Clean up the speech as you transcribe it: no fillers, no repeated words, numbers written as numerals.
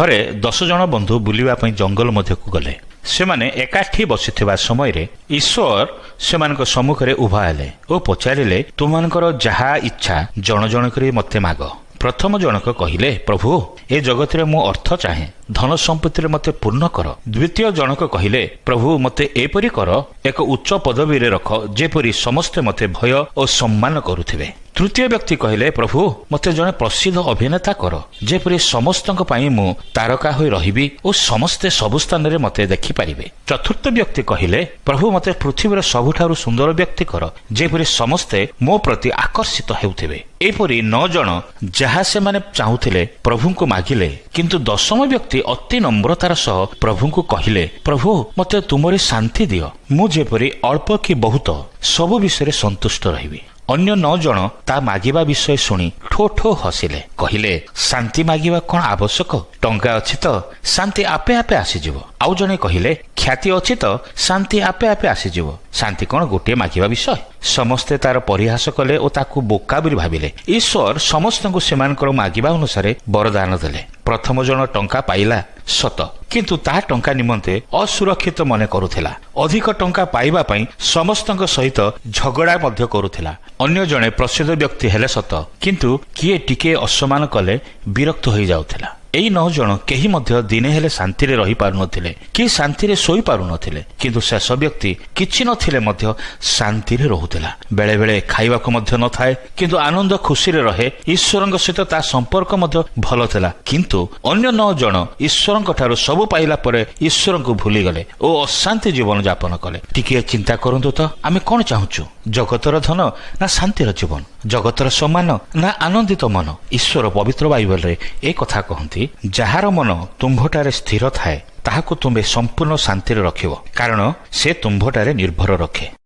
ଥରେ 10 ଜଣ ବନ୍ଧୁ ବୁଲିବା ପାଇଁ ଜଙ୍ଗଲ ମଧ୍ୟକୁ ଗଲେ। ସେମାନେ ଏକାଠି ବସିଥିବା ସମୟରେ ଈଶ୍ୱର ସେମାନଙ୍କ ସମ୍ମୁଖରେ ଉଭା ହେଲେ ଓ ପଚାରିଲେ, "ତୁମମାନଙ୍କର ଯାହା ଇଚ୍ଛା, ଜଣ ଜଣ କରି ମୋତେ ମାଗ।" ପ୍ରଥମ ଜଣକ କହିଲେ, "ପ୍ରଭୁ, ଏ ଜଗତରେ ମୁଁ ଅର୍ଥ ଚାହେଁ। ଧନ ସମ୍ପତ୍ତିରେ ମୋତେ ପୂର୍ଣ୍ଣ କର।" ଦ୍ୱିତୀୟ ଜଣକ କହିଲେ, "ପ୍ରଭୁ, ମୋତେ ଏପରି କର, ଏକ ଉଚ୍ଚ ପଦବୀରେ ରଖ, ଯେପରି ସମସ୍ତେ ମୋତେ ଭୟ ଓ ସମ୍ମାନ କରୁଥିବେ।" ତୃତୀୟ ବ୍ୟକ୍ତି କହିଲେ, "ପ୍ରଭୁ, ମୋତେ ଜଣେ ପ୍ରସିଦ୍ଧ ଅଭିନେତା କର, ଯେପରି ସମସ୍ତଙ୍କ ପାଇଁ ମୁଁ ତାରକା ହୋଇ ରହିବି ଓ ସମସ୍ତେ ସବୁ ସ୍ଥାନରେ ମୋତେ ଦେଖିପାରିବେ।" ଚତୁର୍ଥ ବ୍ୟକ୍ତି କହିଲେ, "ପ୍ରଭୁ, ମୋତେ ପୃଥିବୀର ସବୁଠାରୁ ସୁନ୍ଦର ବ୍ୟକ୍ତି କର, ଯେପରି ସମସ୍ତେ ମୋ ପ୍ରତି ଆକର୍ଷିତ ହେଉଥିବେ।" ଏପରି ନଅ ଜଣ ଯାହା ସେମାନେ ଚାହୁଁଥିଲେ ପ୍ରଭୁଙ୍କୁ ମାଗିଲେ। କିନ୍ତୁ ଦଶମ ବ୍ୟକ୍ତି ଅତି ନମ୍ରତାର ସହ ପ୍ରଭୁଙ୍କୁ କହିଲେ, "ପ୍ରଭୁ, ମୋତେ ତୁମରି ଶାନ୍ତି ଦିଅ। ମୁଁ ଯେପରି ଅଳ୍ପ କି ବହୁତ ସବୁ ବିଷୟରେ ସନ୍ତୁଷ୍ଟ ରହିବି।" ଅନ୍ୟ ନଅ ଜଣ ତା ମାଗିବା ବିଷୟ ଶୁଣି ଠୋ ଠୋ ହସିଲେ। କହିଲେ, "ଶାନ୍ତି ମାଗିବା କଣ ଆବଶ୍ୟକ? ଟଙ୍କା ଅଛି ତ ଶାନ୍ତି ଆପେ ଆପେ ଆସିଯିବ।" ଆଉ ଜଣେ କହିଲେ, "ଖ୍ୟାତି ଅଛି ତ ଶାନ୍ତି ଆପେ ଆପେ ଆସିଯିବ। ଶାନ୍ତି କଣ ଗୋଟିଏ ମାଗିବା ବିଷୟ?" ସମସ୍ତେ ତାର ପରିହାସ କଲେ ଓ ତାକୁ ବୋକା ବୋଲି ଭାବିଲେ। ଈଶ୍ୱର ସମସ୍ତଙ୍କୁ ସେମାନଙ୍କର ମାଗିବା ଅନୁସାରେ ବରଦାନ ଦେଲେ। ପ୍ରଥମ ଜଣ ଟଙ୍କା ପାଇଲା ସତ, କିନ୍ତୁ ତା ଟଙ୍କା ନିମନ୍ତେ ଅସୁରକ୍ଷିତ ମନେ କରୁଥିଲା। ଅଧିକ ଟଙ୍କା ପାଇବା ପାଇଁ ସମସ୍ତଙ୍କ ସହିତ ଝଗଡ଼ା ମଧ୍ୟ କରୁଥିଲା। ଅନ୍ୟ ଜଣେ ପ୍ରସିଦ୍ଧ ବ୍ୟକ୍ତି ହେଲେ ସତ, କିନ୍ତୁ କିଏ ଟିକିଏ ଅସମ୍ମାନ କଲେ ବିରକ୍ତ ହୋଇଯାଉଥିଲା। ଏଇ ନଅ ଜଣ କେହି ମଧ୍ୟ ଦିନେ ହେଲେ ଶାନ୍ତିରେ ରହିପାରୁନଥିଲେ କି ଶାନ୍ତିରେ ଶୋଇପାରୁନଥିଲେ। କିନ୍ତୁ ଶେଷ ବ୍ୟକ୍ତି କିଛି ନଥିଲେ ମଧ୍ୟ ଶାନ୍ତିରେ ରହୁଥିଲା। ବେଳେ ବେଳେ ଖାଇବାକୁ ମଧ୍ୟ ନଥାଏ, କିନ୍ତୁ ଆନନ୍ଦ ଖୁସିରେ ରହେ। ଈଶ୍ୱରଙ୍କ ସହିତ ତା ସମ୍ପର୍କ ମଧ୍ୟ ଭଲ ଥିଲା। କିନ୍ତୁ ଅନ୍ୟ ନଅ ଜଣ ଈଶ୍ୱରଙ୍କ ଠାରୁ ସବୁ ପାଇଲା ପରେ ଈଶ୍ୱରଙ୍କୁ ଭୁଲିଗଲେ ଓ ଅଶାନ୍ତି ଜୀବନ ଯାପନ କଲେ। ଟିକିଏ ଚିନ୍ତା କରନ୍ତୁ ତ, ଆମେ କଣ ଚାହୁଁଛୁ? ଜଗତର ଧନ ନା ଶାନ୍ତିର ଜୀବନ? ଜଗତର ସମ୍ମାନ ନା ଆନନ୍ଦିତ ମନ? ଈଶ୍ୱର ପବିତ୍ର ବାଇବଲରେ ଏ କଥା କହନ୍ତି, "ଯାହାର ମନ ତୁମ୍ଭଠାରେ ସ୍ଥିର ଥାଏ, ତାହାକୁ ତୁମ୍ଭେ ସମ୍ପୂର୍ଣ୍ଣ ଶାନ୍ତିରେ ରଖିବ, କାରଣ ସେ ତୁମ୍ଭଠାରେ ନିର୍ଭର ରଖେ।"